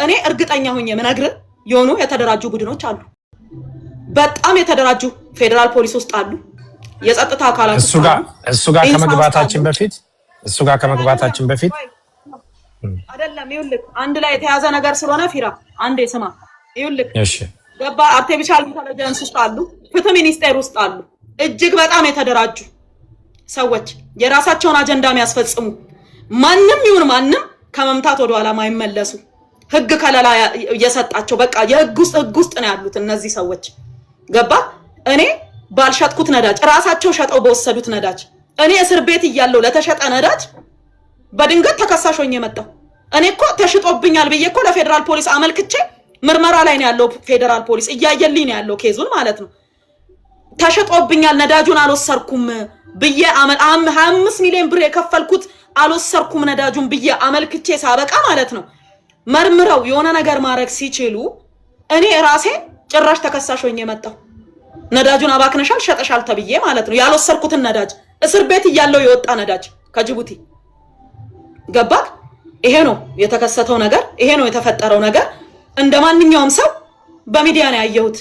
እኔ እርግጠኛ ሆኜ የምነግርህ የሆኑ የተደራጁ ቡድኖች አሉ። በጣም የተደራጁ ፌዴራል ፖሊስ ውስጥ አሉ፣ የጸጥታ አካላት እሱ ውስጥ ጋር አሉ፣ እሱ ጋር ኢንሳ ውስጥ ከመግባታችን አሉ። በፊት እሱ ጋር ከመግባታችን በፊት አይደለም፣ ይኸውልህ አንድ ላይ የተያዘ ነገር ስለሆነ ፊራ አንዴ ስማ። ይኸውልህ እሺ ገባ artificial intelligence ውስጥ አሉ፣ ፍትህ ሚኒስቴር ውስጥ አሉ። እጅግ በጣም የተደራጁ ሰዎች የራሳቸውን አጀንዳ የሚያስፈጽሙ፣ ማንም ይሁን ማንም ከመምታት ወደኋላ ማይመለሱ፣ ህግ ከለላ እየሰጣቸው በቃ የህግ ውስጥ ህግ ውስጥ ነው ያሉት እነዚህ ሰዎች። ገባ እኔ ባልሸጥኩት ነዳጅ፣ ራሳቸው ሸጠው በወሰዱት ነዳጅ፣ እኔ እስር ቤት እያለሁ ለተሸጠ ነዳጅ በድንገት ተከሳሽ ሆኜ የመጣው። እኔ እኮ ተሽጦብኛል ብዬ እኮ ለፌዴራል ፖሊስ አመልክቼ ምርመራ ላይ ነው ያለው። ፌዴራል ፖሊስ እያየልኝ ነው ያለው case ኡን ማለት ነው። ተሸጦብኛል፣ ነዳጁን አልወሰድኩም ብዬ 25 ሚሊዮን ብር የከፈልኩት አልወሰድኩም ነዳጁን ብዬ አመልክቼ ሳበቃ ማለት ነው፣ መርምረው የሆነ ነገር ማድረግ ሲችሉ እኔ ራሴ ጭራሽ ተከሳሽ ሆኜ የመጣው ነዳጁን አባክነሻል፣ ሸጠሻል ተብዬ ማለት ነው። ያልወሰድኩትን ነዳጅ፣ እስር ቤት እያለው የወጣ ነዳጅ ከጅቡቲ። ገባክ? ይሄ ነው የተከሰተው ነገር፣ ይሄ ነው የተፈጠረው ነገር። እንደ ማንኛውም ሰው በሚዲያ ነው ያየሁት።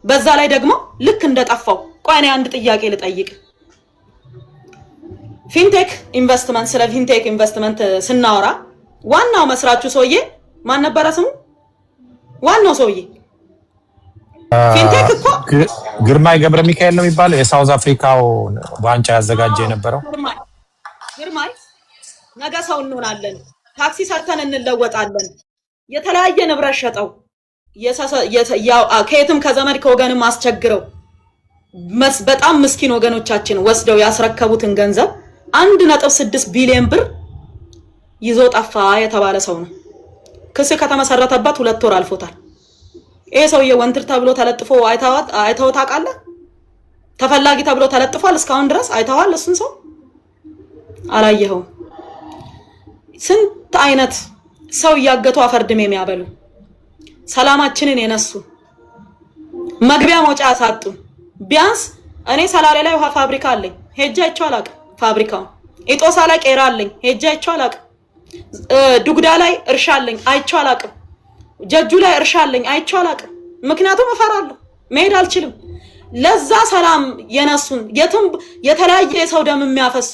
በዛ ላይ ደግሞ ልክ እንደጠፋው። ቆይ እኔ አንድ ጥያቄ ልጠይቅ። ፊንቴክ ኢንቨስትመንት፣ ስለ ፊንቴክ ኢንቨስትመንት ስናወራ ዋናው መስራቹ ሰውዬ ማን ነበረ ስሙ? ዋናው ሰውዬ ፊንቴክ እኮ ግርማይ ገብረ ሚካኤል ነው የሚባለው፣ የ South Africa ው ዋንጫ ያዘጋጀ የነበረው። ግርማይ፣ ግርማይ ነገ ሰው እንሆናለን፣ ታክሲ ሰርተን እንለወጣለን፣ የተለያየ ንብረት ሸጠው ከየትም ከዘመድ ከወገንም አስቸግረው በጣም ምስኪን ወገኖቻችን ወስደው ያስረከቡትን ገንዘብ 1.6 ቢሊዮን ብር ይዞ ጠፋ የተባለ ሰው ነው። ክስ ከተመሰረተበት 2 ወር አልፎታል። ይሄ ሰውዬ wanted ተብሎ ተለጥፎ አይተኸው ታውቃለህ? ተፈላጊ ተብሎ ተለጥፏል። እስካሁን ድረስ አይተኸዋል? እሱን ሰው አላየኸውም። ስንት አይነት ሰው እያገቱ አፈር ድሜ የሚያበሉ፣ ሰላማችንን የነሱ፣ መግቢያ መውጫ ያሳጡን። ቢያንስ እኔ ሰላሌ ላይ ውሃ ፋብሪካ አለኝ፣ ሄጄ አይቼው አላውቅም ፋብሪካውን። ኢጦሳ ላይ ቄራ አለኝ፣ ሄጄ አይቼው አላውቅም። ዱጉዳ ላይ እርሻ አለኝ፣ አይቼው አላውቅም። ጀጁ ላይ እርሻ አለኝ፣ አይቼው አላውቅም። ምክንያቱም እፈራለሁ፣ መሄድ አልችልም። ለዛ ሰላም የነሱን፣ የትም የተለያየ የሰው ደም የሚያፈሱ፣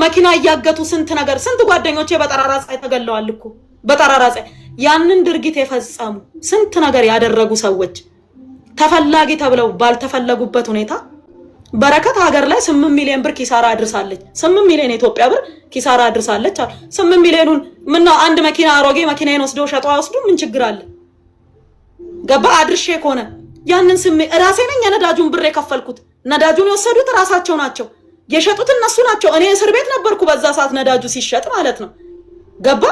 መኪና እያገቱ ስንት ነገር፣ ስንት ጓደኞቼ በጠራራ ፀሐይ ተገለዋል እኮ በጠራራ ፀሐይ። ያንን ድርጊት የፈጸሙ፣ ስንት ነገር ያደረጉ ሰዎች ተፈላጊ ተብለው ባልተፈለጉበት ሁኔታ በረከት ሀገር ላይ 8 ሚሊዮን ብር ኪሳራ አድርሳለች። 8 ሚሊዮን የኢትዮጵያ ብር ኪሳራ አድርሳለች አሉ። 8 ሚሊዮኑን ምነው አንድ መኪና፣ አሮጌ መኪናዬን ወስደው ሸጠው አይወስዱም? ምን ችግር አለ? ገባ አድርሼ ከሆነ ያንን ስሜ ራሴ ነኝ የነዳጁን ብር የከፈልኩት። ነዳጁን የወሰዱት ራሳቸው ናቸው፣ የሸጡት እነሱ ናቸው። እኔ እስር ቤት ነበርኩ በዛ ሰዓት ነዳጁ ሲሸጥ ማለት ነው። ገባ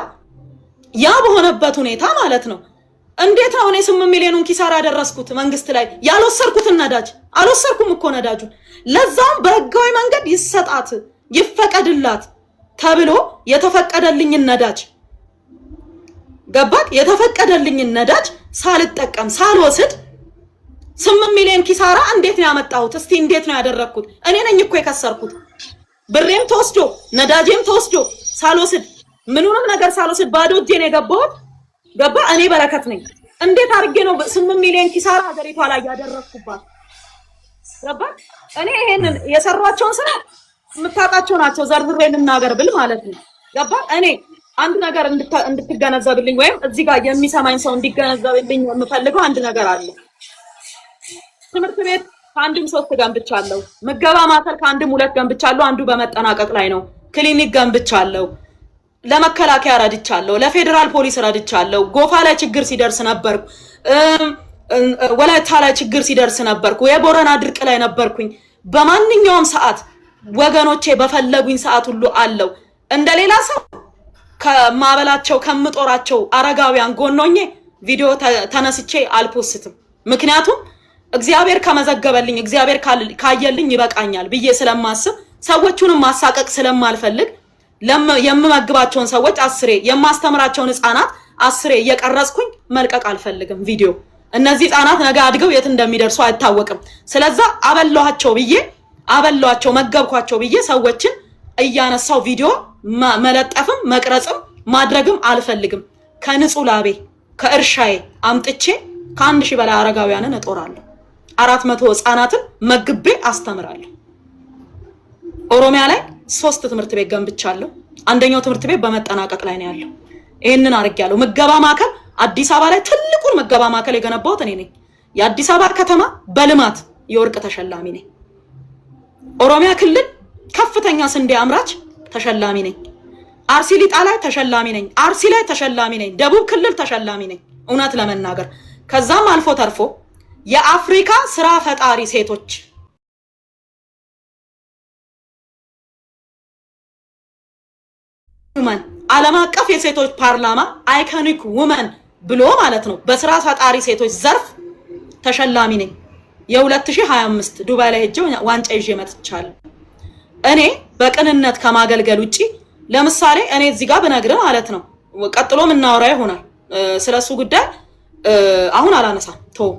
ያ በሆነበት ሁኔታ ማለት ነው። እንዴት ነው እኔ 8 ሚሊዮኑን ኪሳራ ያደረስኩት መንግስት ላይ? ያልወሰድኩትን ነዳጅ፣ አልወሰድኩም እኮ ነዳጁን። ለዛውም በህጋዊ መንገድ ይሰጣት ይፈቀድላት ተብሎ የተፈቀደልኝን ነዳጅ፣ ገባክ? የተፈቀደልኝን ነዳጅ ሳልጠቀም፣ ሳልወስድ 8 ሚሊዮን ኪሳራ እንዴት ነው ያመጣሁት? እስቲ እንዴት ነው ያደረግኩት? እኔ ነኝ እኮ የከሰርኩት። ብሬም ተወስዶ ነዳጄም ተወስዶ ሳልወስድ፣ ምኑንም ነገር ሳልወስድ ባዶ እጄን የገባሁት። ገባ? እኔ በረከት ነኝ። እንዴት አድርጌ ነው 8 ሚሊዮን ኪሳራ ሀገሪቷ ላይ ያደረግኩባት? ገባ? እኔ ይሄንን የሰሯቸውን ስራ የምታውቃቸው ናቸው። ዘርዝሬ ልናገር ብል ማለት ነው። ገባ? እኔ አንድ ነገር እንድትገነዘብልኝ ወይም እዚህ ጋር የሚሰማኝ ሰው እንዲገነዘብልኝ የምፈልገው አንድ ነገር አለ። ትምህርት ቤት ከአንድም ሶስት ገንብቻለሁ። ምገባ ማዕከል ከአንድም ሁለት ገንብቻለሁ። አንዱ በመጠናቀቅ ላይ ነው። ክሊኒክ ገንብቻለሁ። ለመከላከያ ረድቻለሁ። ለፌዴራል ፖሊስ ረድቻለሁ። ጎፋ ላይ ችግር ሲደርስ ነበርኩ። ወላይታ ላይ ችግር ሲደርስ ነበርኩ። የቦረና ድርቅ ላይ ነበርኩኝ። በማንኛውም ሰዓት ወገኖቼ በፈለጉኝ ሰዓት ሁሉ አለሁ። እንደ ሌላ ሰው ከማበላቸው ከምጦራቸው አረጋውያን ጎን ሆኜ ቪዲዮ ተነስቼ አል post ም። ምክንያቱም እግዚአብሔር ከመዘገበልኝ፣ እግዚአብሔር ካየልኝ ይበቃኛል ብዬ ስለማስብ፣ ሰዎቹንም ማሳቀቅ ስለማልፈልግ፣ የምመግባቸውን ሰዎች አስሬ፣ የማስተምራቸውን ህፃናት አስሬ እየቀረጽኩኝ መልቀቅ አልፈልግም ቪዲዮ። እነዚህ ህፃናት ነገ አድገው የት እንደሚደርሱ አይታወቅም። ስለዛ አበላኋቸው ብዬ፣ አበላኋቸው መገብኳቸው ብዬ ሰዎችን እያነሳው ቪዲዮ መለጠፍም መቅረጽም ማድረግም አልፈልግም። ከንጹህ ላቤ ከእርሻዬ አምጥቼ ከ1,000 በላይ አረጋውያንን እጦራለሁ። 400 ህፃናትን መግቤ አስተምራለሁ። ኦሮሚያ ላይ ሶስት ትምህርት ቤት ገንብቻለሁ። አንደኛው ትምህርት ቤት በመጠናቀቅ ላይ ነው ያለው። ይህንን አድርጌያለሁ። ምገባ ማዕከል አዲስ አበባ ላይ ትልቁን ምገባ ማዕከል የገነባሁት እኔ ነኝ። የአዲስ አበባ ከተማ በልማት የወርቅ ተሸላሚ ነኝ። ኦሮሚያ ክልል ከፍተኛ ስንዴ አምራች ተሸላሚ ነኝ። አርሲ ሊጣ ላይ ተሸላሚ ነኝ። አርሲ ላይ ተሸላሚ ነኝ። ደቡብ ክልል ተሸላሚ ነኝ። እውነት ለመናገር ከዛም አልፎ ተርፎ የአፍሪካ ስራ ፈጣሪ ሴቶች women ዓለም አቀፍ የሴቶች ፓርላማ iconic women ብሎ ማለት ነው በስራ ፈጣሪ ሴቶች ዘርፍ ተሸላሚ ነኝ። የ2025 ዱባይ ላይ ሄጄ ዋንጫ ይዤ መጥቻለሁ። እኔ በቅንነት ከማገልገል ውጪ ለምሳሌ እኔ እዚህ ጋር ብነግርህ ማለት ነው ቀጥሎ የምናወራ ይሆናል። ስለሱ ጉዳይ አሁን አላነሳም። ቶ